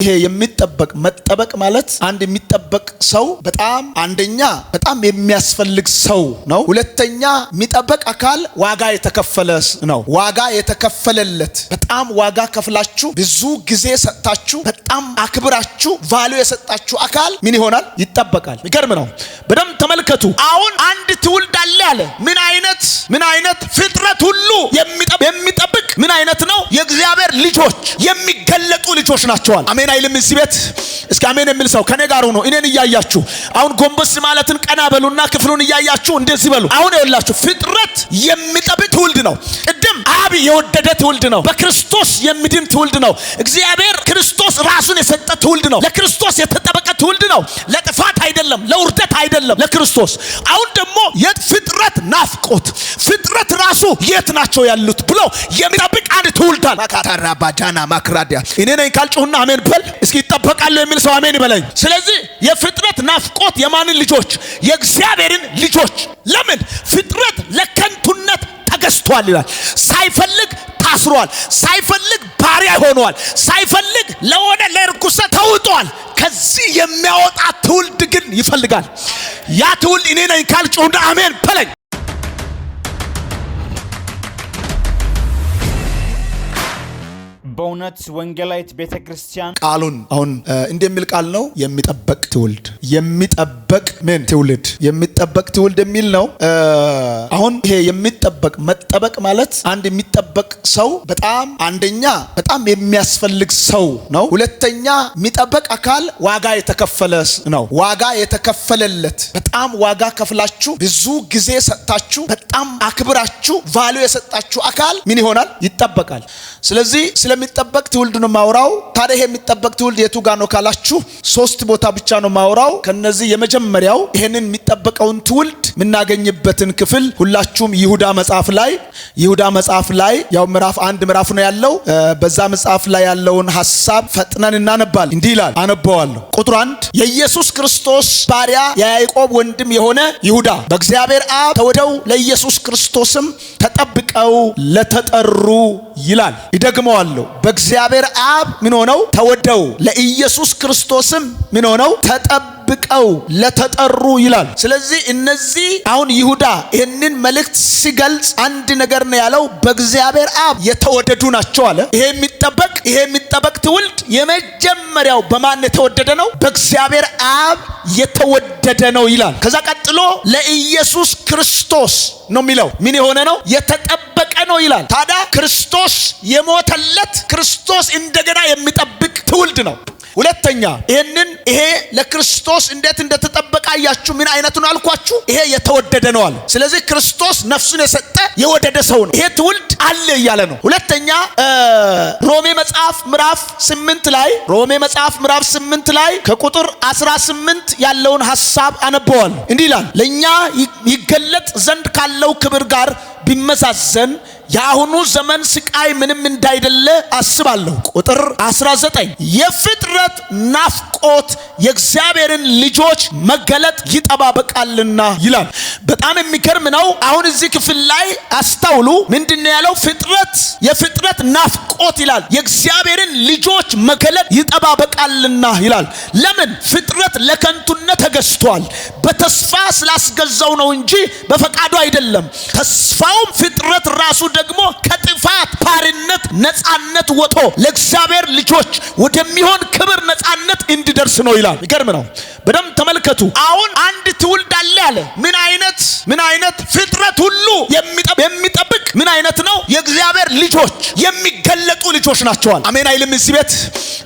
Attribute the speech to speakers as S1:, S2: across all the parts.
S1: ይሄ የሚጠበቅ መጠበቅ ማለት አንድ የሚጠበቅ ሰው በጣም አንደኛ በጣም የሚያስፈልግ ሰው ነው። ሁለተኛ የሚጠበቅ አካል ዋጋ የተከፈለ ነው። ዋጋ የተከፈለለት፣ በጣም ዋጋ ከፍላችሁ፣ ብዙ ጊዜ ሰጥታችሁ፣ በጣም አክብራችሁ value የሰጣችሁ አካል ምን ይሆናል? ይጠበቃል። ይገርም ነው። በደንብ ተመልከቱ። አሁን አንድ ትውልድ አለ አለ። ምን አይነት ፍጥረት ሁሉ የሚጠብቅ ምን አይነት ነው? የእግዚአብሔር ልጆች፣ የሚገለጡ ልጆች ናቸዋል። አሜን አይልም እዚህ ቤት? እስኪ አሜን የሚል ሰው ከኔ ጋር ሆኖ እኔን እያያችሁ አሁን ጎንበስ ማለትን ቀና በሉና ክፍሉን እያያችሁ እንደዚህ በሉ። አሁን ይኸውላችሁ ፍጥረት የሚጠብቅ ትውልድ ነው። ቅድም አብ የወደደ ትውልድ ነው። በክርስቶስ የሚድን ትውልድ ነው። እግዚአብሔር ክርስቶስ ራሱን የሰጠ ትውልድ ነው። ለክርስቶስ የተጠበቀ ትውልድ ነው። ለጥፋት አይደለም፣ ለውርደት አይደለም፣ ለክርስቶስ። አሁን ደግሞ የፍጥረት ናፍቆት፣ ፍጥረት ራሱ የት ናቸው ያሉት ብሎ የሚጠብቅ አንድ ትውልድ አለ። ማካታራባጃና ማክራዲያ፣ እኔ ነኝ ካልጮህና አሜን በል እስኪ። ይጠበቃሉ የሚል ሰው አሜን ይበለኝ። ስለዚህ የፍጥረት ናፍቆት የማንን ልጆች? የእግዚአብሔርን ልጆች። ለምን? ፍጥረት ለከንቱነት ተገዝቷል ይላል። ሳይፈልግ ታስሯል። ሳይፈልግ ባሪያ ሆኗል። ሳይፈልግ ለሆነ ለርኩሰት ተውጧል። ከዚህ የሚያወጣ ትውልድ ግን ይፈልጋል። ያ ትውልድ እኔ ነኝ ካልጮህና አሜን በለኝ።
S2: በእውነት ወንጌላዊት ቤተ ክርስቲያን
S1: ቃሉን አሁን እንደሚል ቃል ነው። የሚጠበቅ ትውልድ፣ የሚጠበቅ ምን ትውልድ፣ የሚጠበቅ ትውልድ የሚል ነው። አሁን ይሄ የሚጠበቅ መጠበቅ ማለት አንድ የሚጠበቅ ሰው በጣም አንደኛ በጣም የሚያስፈልግ ሰው ነው። ሁለተኛ የሚጠበቅ አካል ዋጋ የተከፈለ ነው። ዋጋ የተከፈለለት፣ በጣም ዋጋ ከፍላችሁ፣ ብዙ ጊዜ ሰጥታችሁ፣ በጣም አክብራችሁ value የሰጣችሁ አካል ምን ይሆናል? ይጠበቃል። ስለዚህ ስለሚጠበቅ ትውልድ ነው ማውራው። ታዲያ ይሄ የሚጠበቅ ትውልድ የቱ ጋር ነው ካላችሁ ሶስት ቦታ ብቻ ነው ማውራው። ከነዚህ የመጀመሪያው ይሄንን የሚጠበቀውን ትውልድ የምናገኝበትን ክፍል ሁላችሁም ይሁዳ መጽሐፍ ላይ፣ ይሁዳ መጽሐፍ ላይ ያው ምዕራፍ 1 ምዕራፍ ነው ያለው። በዛ መጽሐፍ ላይ ያለውን ሐሳብ ፈጥነን እናነባል። እንዲህ ይላል፣ አነበዋለሁ። ቁጥር 1፣ የኢየሱስ ክርስቶስ ባሪያ የያዕቆብ ወንድም የሆነ ይሁዳ በእግዚአብሔር አብ ተወደው ለኢየሱስ ክርስቶስም ተጠብቀው ለተጠሩ ይላል። ይደግመዋለሁ። በእግዚአብሔር አብ ምን ሆነው? ተወደው፣ ለኢየሱስ ክርስቶስም ምን ሆነው? ተጠብቀው ለተጠሩ ይላል። ስለዚህ እነዚህ አሁን ይሁዳ ይህንን መልእክት ሲገልጽ አንድ ነገር ነው ያለው፣ በእግዚአብሔር አብ የተወደዱ ናቸው አለ። ይሄ የሚጠበቅ ትውልድ የመጀመሪያው በማን የተወደደ ነው? በእግዚአብሔር አብ የተወደደ ነው ይላል። ከዛ ቀጥሎ ለኢየሱስ ክርስቶስ ነው የሚለው። ምን የሆነ ነው? የተጠበቀ ነው ይላል። ታዲያ ክርስቶስ የሞተለት፣ ክርስቶስ እንደገና የሚጠብቅ ትውልድ ነው። ሁለተኛ ይህንን ይሄ ለክርስቶስ እንዴት እንደተጠበቀ አያችሁ። ምን አይነቱ ነው አልኳችሁ? ይሄ የተወደደ ነው አለ። ስለዚህ ክርስቶስ ነፍሱን የሰጠ የወደደ ሰው ነው። ይሄ ትውልድ አለ እያለ ነው። ሁለተኛ ሮሜ መጽሐፍ ምዕራፍ 8 ላይ፣ ሮሜ መጽሐፍ ምዕራፍ 8 ላይ ከቁጥር 18 ያለውን ሐሳብ አነበዋል። እንዲህ ይላል፣ ለእኛ ይገለጥ ዘንድ ካለው ክብር ጋር ቢመዛዘን የአሁኑ ዘመን ስቃይ ምንም እንዳይደለ አስባለሁ። ቁጥር 19፣ የፍጥረት ናፍቆት የእግዚአብሔርን ልጆች መገለጥ ይጠባበቃልና ይላል። በጣም የሚገርም ነው። አሁን እዚህ ክፍል ላይ አስተውሉ። ምንድን ነው ያለው? ፍጥረት፣ የፍጥረት ናፍቆት ይላል። የእግዚአብሔርን ልጆች መገለጥ ይጠባበቃልና ይላል። ለምን? ፍጥረት ለከንቱነት ተገዝቷል። በተስፋ ስላስገዛው ነው እንጂ በፈቃዱ አይደለም። ተስፋውም ፍጥረት ራሱ ደግሞ ከጥፋት ባርነት ነፃነት ወጥቶ ለእግዚአብሔር ልጆች ወደሚሆን ክብር ነፃነት እንዲደርስ ነው ይላል። ይገርም ነው። በደንብ ተመልከቱ። አሁን አንድ ትውልድ አለ አለ። ምን አይነት ፍጥረት ሁሉ የሚጠብቅ ምን አይነት ነው? የእግዚአብሔር ልጆች፣ የሚገለጡ ልጆች ናቸዋል። አሜን አይልም እዚህ ቤት?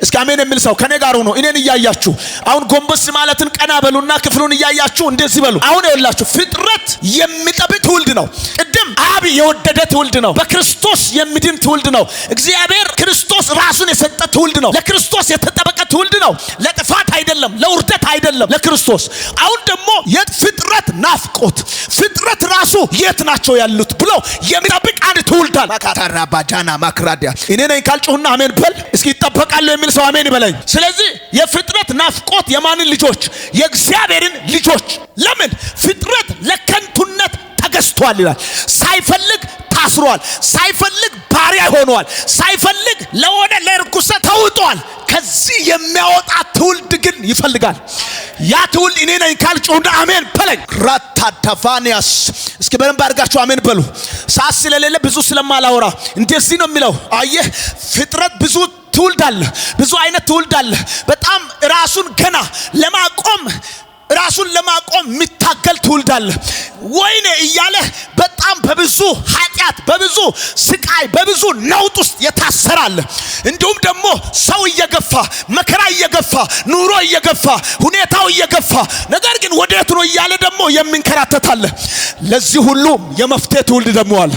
S1: እስኪ አሜን የሚል ሰው ከኔ ጋር ሆኖ እኔን እያያችሁ አሁን ጎንበስ ማለትን ቀና በሉና ክፍሉን እያያችሁ እንደዚህ በሉ። አሁን ይኸውላችሁ ፍጥረት የሚጠብቅ ትውልድ ነው። ቅድም አብ የወደደ ትውልድ ነው። በክርስቶስ የሚድን ትውልድ ነው። እግዚአብሔር ክርስቶስ ራሱን የሰጠ ትውልድ ነው። ለክርስቶስ የተጠበቀ ትውልድ ነው። ለጥፋት አይደለም፣ ለውርደት አይደለም፣ ለክርስቶስ። አሁን ደግሞ የፍጥረት ናፍቆት፣ ፍጥረት ራሱ የት ናቸው ያሉት ብሎ የሚጠብቅ አንድ ትውልድ አለ። ማካታራባጃና ማክራዲያ፣ እኔ ነኝ ካልጮህና አሜን በል እስኪ። ይጠበቃሉ የሚል ሰው አሜን ይበለኝ። ስለዚህ የፍጥረት ናፍቆት የማንን ልጆች? የእግዚአብሔርን ልጆች። ለምን? ፍጥረት ለከንቱነት ተገዝቷል ይላል። ሳይፈልግ ታስሯል። ሳይፈልግ ባሪያ ሆኗል። ሳይፈልግ ለሆነ ለርኩሰት ተውጧል። ከዚህ የሚያወጣ ትውልድ ግን ይፈልጋል። ያ ትውልድ እኔ ነኝ ካልጮህና አሜን በለኝ። ራታዳቫኒያስ እስኪ በደንብ አድርጋችሁ አሜን በሉ። ሰዓት ስለሌለ ብዙ ስለማላወራ እንደዚህ ነው የሚለው። አየህ ፍጥረት ብዙ ትውልድ አለ፣ ብዙ አይነት ትውልድ አለ። በጣም ራሱን ገና ለማቆም ራሱን ለማቆም የሚታገል ትውልድ አለ። ወይኔ እያለ በጣም በብዙ ኃጢአት፣ በብዙ ስቃይ፣ በብዙ ነውጥ ውስጥ የታሰረ አለ። እንዲሁም ደግሞ ሰው እየገፋ፣ መከራ እየገፋ፣ ኑሮ እየገፋ፣ ሁኔታው እየገፋ፣ ነገር ግን ወዴት ነው እያለ ደግሞ የሚንከራተት አለ። ለዚህ ሁሉ የመፍትሄ ትውልድ ደግሞ አለ።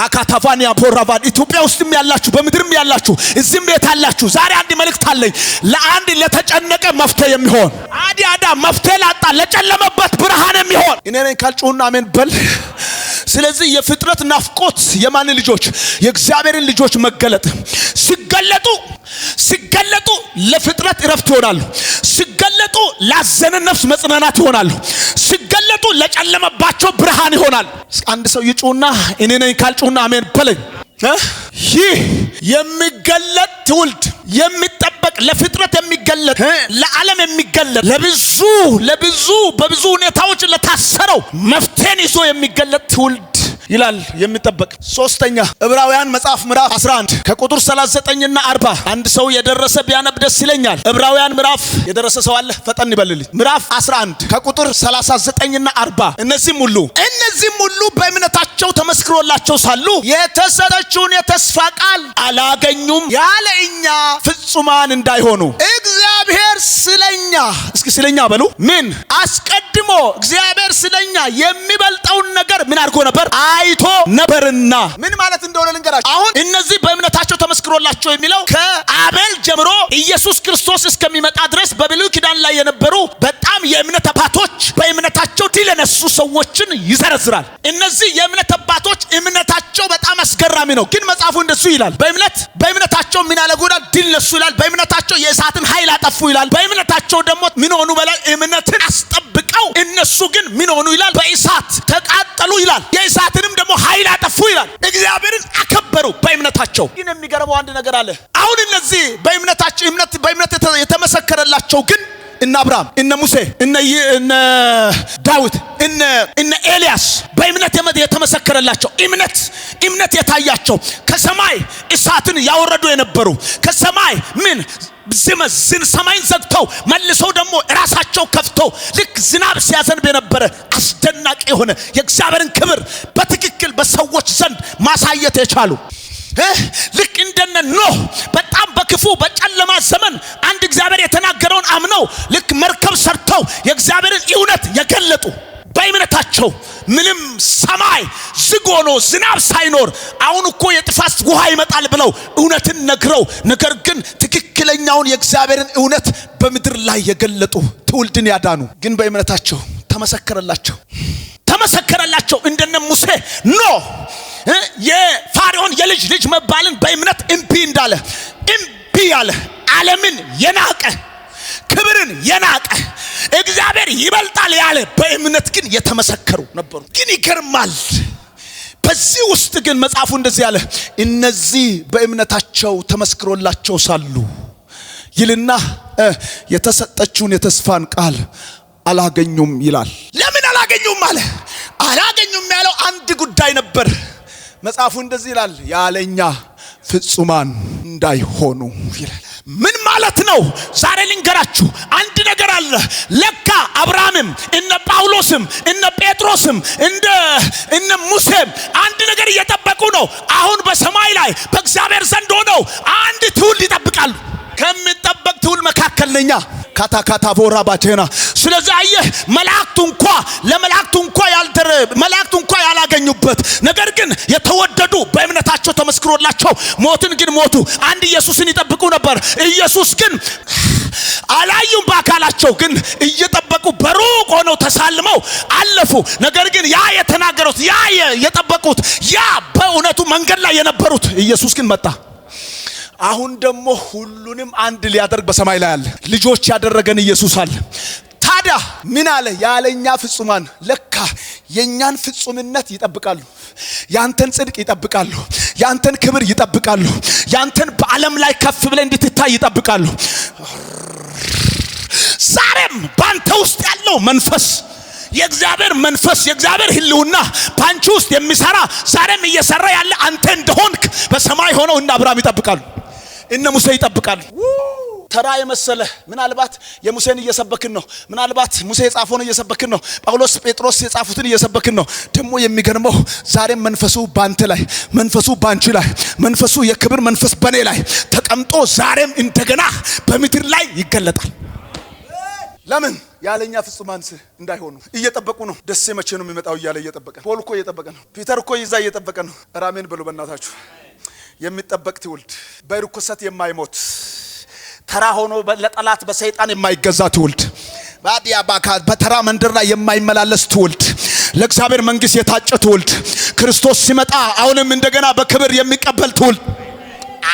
S1: አካታቫኒያ ፖራቫን ኢትዮጵያ ውስጥም ያላችሁ፣ በምድርም ያላችሁ፣ እዚህም ቤት ያላችሁ፣ ዛሬ አንድ መልእክት አለኝ። ለአንድ ለተጨነቀ መፍትሄ የሚሆን፣ አዲ አዳ መፍትሄ ላጣ ለጨለመበት ብርሃን የሚሆን እኔ ነኝ ካልጮህና አሜን በል። ስለዚህ የፍጥረት ናፍቆት የማን ልጆች? የእግዚአብሔርን ልጆች መገለጥ። ሲገለጡ ለፍጥረት እረፍት ይሆናሉ። ሲገለጡ ላዘነ ነፍስ መጽናናት ይሆናሉ። ሲገለጡ ለጨለመባቸው ብርሃን ይሆናል። አንድ ሰው ይጩና እኔ ነኝ ካልጩና አሜን በለኝ። ይህ የሚገለጥ ትውልድ የሚጠበቅ፣ ለፍጥረት የሚገለጥ፣ ለዓለም የሚገለጥ፣ ለብዙ ለብዙ በብዙ ሁኔታዎች ለታሰረው መፍትሄን ይዞ የሚገለጥ ትውልድ ይላል የሚጠበቅ። ሶስተኛ ዕብራውያን መጽሐፍ ምዕራፍ 11 ከቁጥር 39 እና 40። አንድ ሰው የደረሰ ቢያነብ ደስ ይለኛል። ዕብራውያን ምዕራፍ የደረሰ ሰው አለ? ፈጠን ይበልልኝ። ምዕራፍ 11 ከቁጥር 39 እና 40። እነዚህም ሁሉ በእምነታቸው ተመስክሮላቸው ሳሉ የተሰጠችውን የተስፋ ቃል አላገኙም፣ ያለ እኛ ፍጹማን እንዳይሆኑ እግዚአብሔር ስለኛ፣ እስኪ ስለኛ በሉ፣ ምን አስቀድሞ እግዚአብሔር ስለኛ የሚበልጠውን ነገር ምን አድርጎ ነበር? አይቶ ነበርና። ምን ማለት እንደሆነ ልንገራችሁ። አሁን እነዚህ በእምነታቸው ተመስክሮላቸው የሚለው ከአቤል ጀምሮ ኢየሱስ ክርስቶስ እስከሚመጣ ድረስ በብሉይ ኪዳን ላይ የነበሩ በጣም የእምነት አባቶች፣ በእምነታቸው ድል የነሱ ሰዎችን ይዘረዝራል። እነዚህ የእምነት አባቶች እምነታቸው በጣም አስገራሚ ነው። ግን መጽሐፉ እንደሱ ይላል። በእምነታቸው ምን አደረጉ ይላል? ድል ነሱ ይላል። በእምነታቸው የእሳትን ኃይል አጠፉ ይላል። በእምነታቸው ደግሞ ምን ሆኑ በላይ እምነትን አስጠብቀው እነሱ ግን ምን ሆኑ ይላል? በእሳት ተቃጠሉ ይላል። የእሳትንም ደግሞ ኃይል አጠፉ ይላል። እግዚአብሔርን አከበሩ በእምነታቸው። ግን የሚገርመው አንድ ነገር አለ። አሁን እነዚህ በእምነታቸው እምነት በእምነት የተመሰከረላቸው ግን እነ አብርሃም፣ እነ ሙሴ፣ እነ ዳዊት፣ እነ ኤልያስ፣ በእምነት የተመሰከረላቸው፣ እምነት የታያቸው፣ ከሰማይ እሳትን ያወረዱ የነበሩ፣ ከሰማይ ምን ዝን ሰማይን ዘግተው መልሰው ደግሞ ራሳቸው ከፍተው ልክ ዝናብ ሲያዘንብ የነበረ አስደናቂ የሆነ የእግዚአብሔርን ክብር በትክክል በሰዎች ዘንድ ማሳየት የቻሉ፣ ልክ እንደነ ኖህ በጣም በክፉ በጨለማ ዘመን አንድ እግዚአብሔር የተናገረውን አምነው ልክ መርከብ ሰርተው የእግዚአብሔርን እውነት የገለጡ፣ በእምነታቸው ምንም ሰማይ ዝግ ሆኖ ዝናብ ሳይኖር አሁን እኮ የጥፋት ውሃ ይመጣል ብለው እውነትን ነግረው ነገር ግን ትክክለኛውን የእግዚአብሔርን እውነት በምድር ላይ የገለጡ፣ ትውልድን ያዳኑ፣ ግን በእምነታቸው ተመሰከረላቸው። እንደነ ሙሴ፣ ኖህ የፋርዖን የልጅ ልጅ መባልን በእምነት እምቢ እንዳለ፣ እምቢ ያለ፣ ዓለምን የናቀ፣ ክብርን የናቀ፣ እግዚአብሔር ይበልጣል ያለ፣ በእምነት ግን የተመሰከሩ ነበሩ። ግን ይገርማል። በዚህ ውስጥ ግን መጽሐፉ እንደዚህ ያለ፣ እነዚህ በእምነታቸው ተመስክሮላቸው ሳሉ ይልና የተሰጠችውን የተስፋን ቃል አላገኙም ይላል። ለምን አላገኙም አለ? አላገኙም ያለው አንድ ጉዳይ ነበር። መጽሐፉ እንደዚህ ይላል፣ ያለኛ ፍጹማን እንዳይሆኑ ይላል። ምን ማለት ነው? ዛሬ ልንገራችሁ አንድ ነገር አለ። ለካ አብርሃምም፣ እነ ጳውሎስም፣ እነ ጴጥሮስም፣ እነ ሙሴም አንድ ነገር እየጠበቁ ነው። አሁን በሰማይ ላይ በእግዚአብሔር ዘንድ ሆነው አንድ ትውልድ ይጠብቃሉ። ከሚጠበቅ ትውልድ መካከል ነኛ። ካታ ካታ ቦራ ባቼና። ስለዚህ አየህ መላእክቱ እንኳ ለመላእክቱ እንኳ ያልደረ መላእክቱ እንኳ ያላገኙበት፣ ነገር ግን የተወደዱ፣ በእምነታቸው ተመስክሮላቸው ሞትን ግን ሞቱ። አንድ ኢየሱስን ይጠብቁ ነበር። ኢየሱስ ግን አላዩም። በአካላቸው ግን እየጠበቁ በሩቅ ሆነው ተሳልመው አለፉ። ነገር ግን ያ የተናገሩት፣ ያ የጠበቁት፣ ያ በእውነቱ መንገድ ላይ የነበሩት ኢየሱስ ግን መጣ። አሁን ደግሞ ሁሉንም አንድ ሊያደርግ በሰማይ ላይ አለ። ልጆች ያደረገን ኢየሱስ አለ። ታዲያ ምን አለ? ያለኛ ፍጹማን፣ ለካ የኛን ፍጹምነት ይጠብቃሉ። ያንተን ጽድቅ ይጠብቃሉ። ያንተን ክብር ይጠብቃሉ። ያንተን በዓለም ላይ ከፍ ብለህ እንድትታይ ይጠብቃሉ። ዛሬም ባንተ ውስጥ ያለው መንፈስ፣ የእግዚአብሔር መንፈስ፣ የእግዚአብሔር ሕልውና ባንቺ ውስጥ የሚሰራ፣ ዛሬም እየሰራ ያለ አንተ እንደሆንክ በሰማይ ሆነው እነ አብርሃም ይጠብቃሉ፣ እነ ሙሴ ይጠብቃሉ። ተራ የመሰለ፣ ምናልባት የሙሴን እየሰበክን ነው። ምናልባት ሙሴ የጻፈውን እየሰበክን ነው። ጳውሎስ፣ ጴጥሮስ የጻፉትን እየሰበክን ነው። ደግሞ የሚገርመው ዛሬም መንፈሱ ባንተ ላይ፣ መንፈሱ ባንቺ ላይ፣ መንፈሱ የክብር መንፈስ በኔ ላይ ተቀምጦ ዛሬም እንደገና በምድር ላይ ይገለጣል። ለምን? ያለኛ ፍጹማን እንዳይሆኑ እየጠበቁ ነው። ደሴ መቼ ነው የሚመጣው እያለ እየጠበቀ፣ ፖል እኮ እየጠበቀ ነው። ፒተር እኮ ይዛ እየጠበቀ ነው። አሜን በሉ በእናታችሁ። የሚጠበቅ ትውልድ፣ በርኩሰት የማይሞት፣ ተራ ሆኖ ለጠላት በሰይጣን የማይገዛ ትውልድ፣ ባዲያ ባካ በተራ መንደር ላይ የማይመላለስ ትውልድ፣ ለእግዚአብሔር መንግስት የታጨ ትውልድ፣ ክርስቶስ ሲመጣ አሁንም እንደገና በክብር የሚቀበል ትውልድ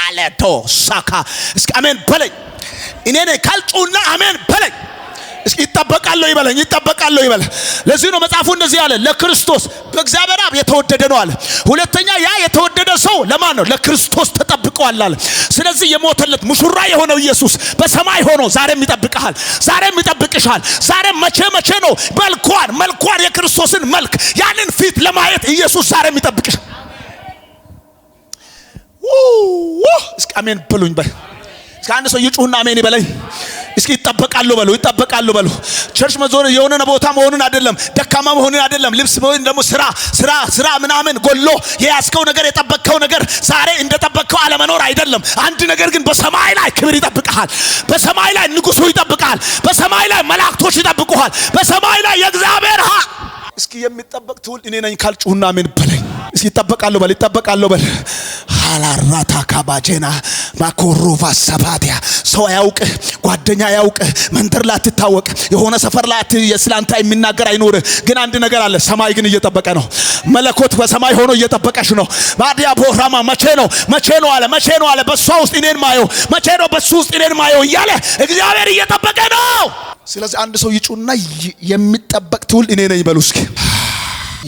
S1: አለቶ ሳካ። እስኪ አሜን በለኝ። እኔ ነኝ ካልጩና አሜን በለኝ። እስኪ ይጠበቃለሁ ይበለኝ፣ ይጠበቃለሁ ይበለ። ለዚህ ነው መጽሐፉ እንደዚህ አለ፣ ለክርስቶስ በእግዚአብሔር አብ የተወደደ ነው አለ። ሁለተኛ ያ የተወደደ ሰው ለማን ነው? ለክርስቶስ ተጠብቀዋል አለ። ስለዚህ የሞተለት ሙሽራ የሆነው ኢየሱስ በሰማይ ሆኖ ዛሬም ይጠብቅሃል፣ ዛሬም ይጠብቅሻል። ዛሬም መቼ መቼ ነው መልኳን የክርስቶስን መልክ ያንን ፊት ለማየት ኢየሱስ ዛሬም ይጠብቅሻል። እስኪ አሜን በሉኝ በል። እስኪ አንድ ሰው ይጩህና አሜን ይበለኝ። እስኪ ይጠበቃሉ በሉ፣ ይጠበቃሉ በሉ። Church መዞር የሆነ ቦታ መሆኑን አይደለም፣ ደካማ መሆኑን አይደለም። ልብስ ወይም ደግሞ ስራ ስራ ስራ ምናምን ጎሎ የያዝከው ነገር፣ የጠበቅከው ነገር ዛሬ እንደጠበቅከው አለመኖር አይደለም። አንድ ነገር ግን በሰማይ ላይ ክብር ይጠብቅሃል። በሰማይ ላይ ንጉሱ ይጠብቅሃል። በሰማይ ላይ መላእክቶች ይጠብቁሃል። በሰማይ ላይ የእግዚአብሔር እስኪ የሚጠበቅ ትውልድ እኔ ነኝ ካልጩህና አሜን በለኝ። እስኪ ይጠበቃሉ በል፣ ይጠበቃሉ በል። ሃላራታ ካባጄና ማኮሮቫ ሰባቲያ። ሰው አያውቅህ፣ ጓደኛ አያውቅህ፣ መንደር ላይ አትታወቅ፣ የሆነ ሰፈር ላይ ስላንተ የሚናገር አይኖርህ። ግን አንድ ነገር አለ፣ ሰማይ ግን እየጠበቀ ነው። መለኮት በሰማይ ሆኖ እየጠበቀሽ ነው። ባዲያ ቦራማ መቼ ነው፣ መቼ ነው አለ፣ መቼ ነው አለ፣ በሷ ውስጥ እኔን ማየው መቼ ነው፣ በሱ ውስጥ እኔን ማየው እያለ እግዚአብሔር እየጠበቀ ነው። ስለዚህ አንድ ሰው ይጩና የሚጠበቅ ትውልድ እኔ ነኝ በሉ እስኪ።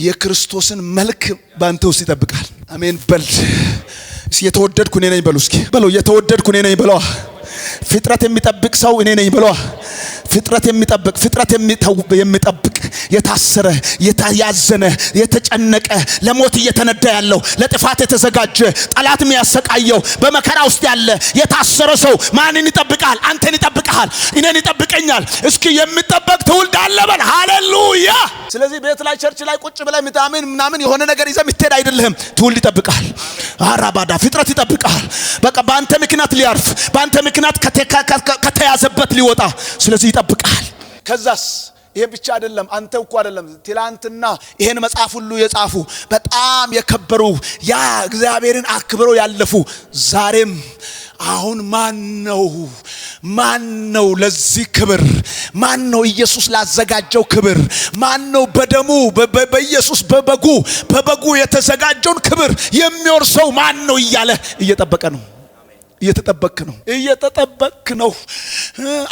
S1: የክርስቶስን መልክ ባንተ ውስጥ ይጠብቃል። አሜን በል። እስኪ የተወደድኩ እኔ ነኝ በሉ እስኪ፣ በሉ የተወደድኩ እኔ ነኝ በለዋ። ፍጥረት የሚጠብቅ ሰው እኔ ነኝ በለዋ። ፍጥረት የሚጠብቅ፣ ፍጥረት የሚጠብቅ፣ የታሰረ፣ ያዘነ፣ የተጨነቀ፣ ለሞት እየተነዳ ያለው፣ ለጥፋት የተዘጋጀ፣ ጠላት የሚያሰቃየው፣ በመከራ ውስጥ ያለ የታሰረ ሰው ማንን ይጠብቃል? አንተን ይጠብቅሃል፣ እኔን ይጠብቀኛል። እስኪ የሚጠበቅ ትውልድ አለ በል። ሃሌሉያ። ስለዚህ ቤት ላይ፣ church ላይ ቁጭ ብለህ ምናምን ምናምን የሆነ ነገር ይዘህ የምትሄድ አይደለህም። ትውልድ ይጠብቃል። አራባዳ ፍጥረት ይጠብቃል። በቃ በአንተ ምክንያት ሊያርፍ፣ በአንተ ምክንያት ከተያዘበት ሊወጣ፣ ስለዚህ ይጠብቃል። ከዛስ ይሄ ብቻ አይደለም። አንተ እኮ አይደለም፣ ትላንትና ይሄን መጽሐፍ ሁሉ የጻፉ በጣም የከበሩ፣ ያ እግዚአብሔርን አክብረው ያለፉ፣ ዛሬም አሁን ማን ነው፣ ማን ነው ለዚህ ክብር፣ ማን ነው ኢየሱስ ላዘጋጀው ክብር፣ ማን ነው በደሙ በኢየሱስ በበጉ የተዘጋጀውን ክብር የሚወርሰው ማን ነው እያለ እየጠበቀ ነው። እየተጠበክ ነው። እየተጠበክ ነው።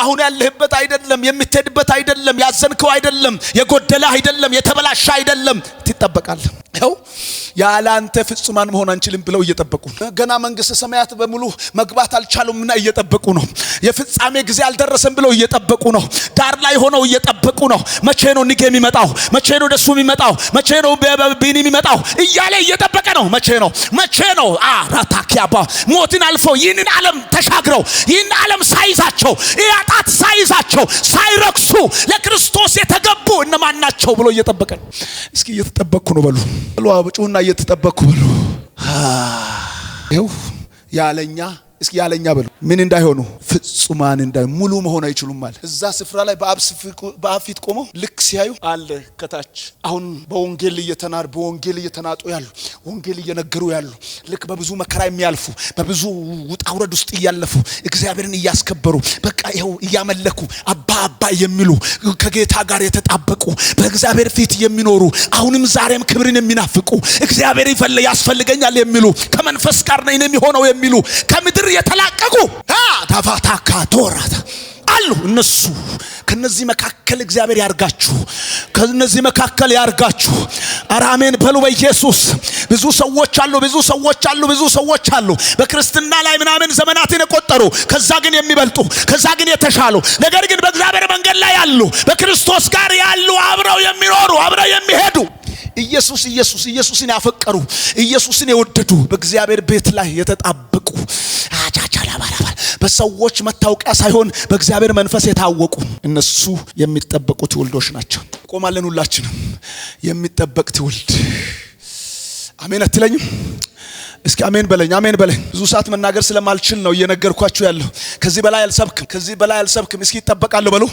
S1: አሁን ያለህበት አይደለም፣ የምትሄድበት አይደለም፣ ያዘንከው አይደለም፣ የጎደለ አይደለም፣ የተበላሸ አይደለም። ትጠበቃለህ። ይኸው ያለ አንተ ፍጹማን መሆን አንችልም ብለው እየጠበቁ፣ ገና መንግስተ ሰማያት በሙሉ መግባት አልቻሉምና እየጠበቁ ነው። የፍጻሜ ጊዜ አልደረሰም ብለው እየጠበቁ ነው። ዳር ላይ ሆነው እየጠበቁ ነው። መቼ ነው ንጌ የሚመጣው? መቼ ነው ደሱ የሚመጣው? መቼ ነው ቢኒ የሚመጣው እያለ እየጠበቀ ነው። መቼ ነው? መቼ ነው? አራታኪያባ ሞትን አልፈው፣ ይህንን ዓለም ተሻግረው፣ ይህን ዓለም ሳይዛቸው፣ ጣት ሳይዛቸው፣ ሳይረክሱ ለክርስቶስ የተገቡ እነማን ናቸው ብሎ እየጠበቀ ነው። እስኪ እየተጠበቅኩ ነው በሉ፣ በሉ ጩሁና እየተጠበቅኩ በሉ። ይኸው ያለኛ፣ እስኪ ያለኛ በሉ፣ ምን እንዳይሆኑ? ፍጹማን እንዳይሆኑ፣ ሙሉ መሆን አይችሉም ማለት። እዛ ስፍራ ላይ በአብ ፊት ቆመው ልክ ሲያዩ አለ ከታች አሁን በወንጌል እየተናጡ ያሉ፣ ወንጌል እየነገሩ ያሉ፣ ልክ በብዙ መከራ የሚያልፉ፣ በብዙ ውጣ ውረድ ውስጥ እያለፉ፣ እግዚአብሔርን እያስከበሩ፣ በቃ ይኸው እያመለኩ አባ አባ የሚሉ፣ ከጌታ ጋር የተጣበቁ፣ በእግዚአብሔር ፊት የሚኖሩ፣ አሁንም ዛሬም ክብርን የሚናፍቁ፣ እግዚአብሔር ይፈለ ያስፈልገኛል የሚሉ፣ ከመንፈስ ጋር ነኝ የሚሆነው የሚሉ፣ ከምድር የተላቀቁ ታፋታካ ቶራታ አሉ። እነሱ ከነዚህ መካከል እግዚአብሔር ያርጋችሁ። ከነዚህ መካከል ያርጋችሁ። ኧረ አሜን በሉ በኢየሱስ። ብዙ ሰዎች አሉ፣ ብዙ ሰዎች አሉ፣ ብዙ ሰዎች አሉ በክርስትና ላይ ምናምን ዘመናትን የቆጠሩ፣ ከዛ ግን የሚበልጡ፣ ከዛ ግን የተሻሉ፣ ነገር ግን በእግዚአብሔር መንገድ ላይ ያሉ፣ በክርስቶስ ጋር ያሉ፣ አብረው የሚኖሩ፣ አብረው የሚሄዱ፣ ኢየሱስ ኢየሱስ ኢየሱስን ያፈቀሩ፣ ኢየሱስን የወደዱ፣ በእግዚአብሔር ቤት ላይ የተጣበቁ፣ አቻቻላባላባል በሰዎች መታወቂያ ሳይሆን በእግዚአብሔር መንፈስ የታወቁ፣ እነሱ የሚጠበቁ ትውልዶች ናቸው። ቆማለን ሁላችንም። የሚጠበቅ ትውልድ፣ አሜን አትለኝም? እስኪ አሜን በለኝ፣ አሜን በለኝ። ብዙ ሰዓት መናገር ስለማልችል ነው እየነገርኳችሁ ያለው። ከዚህ በላይ አልሰብክም፣ ከዚህ በላይ አልሰብክም። እስኪ ይጠበቃሉ በሉ።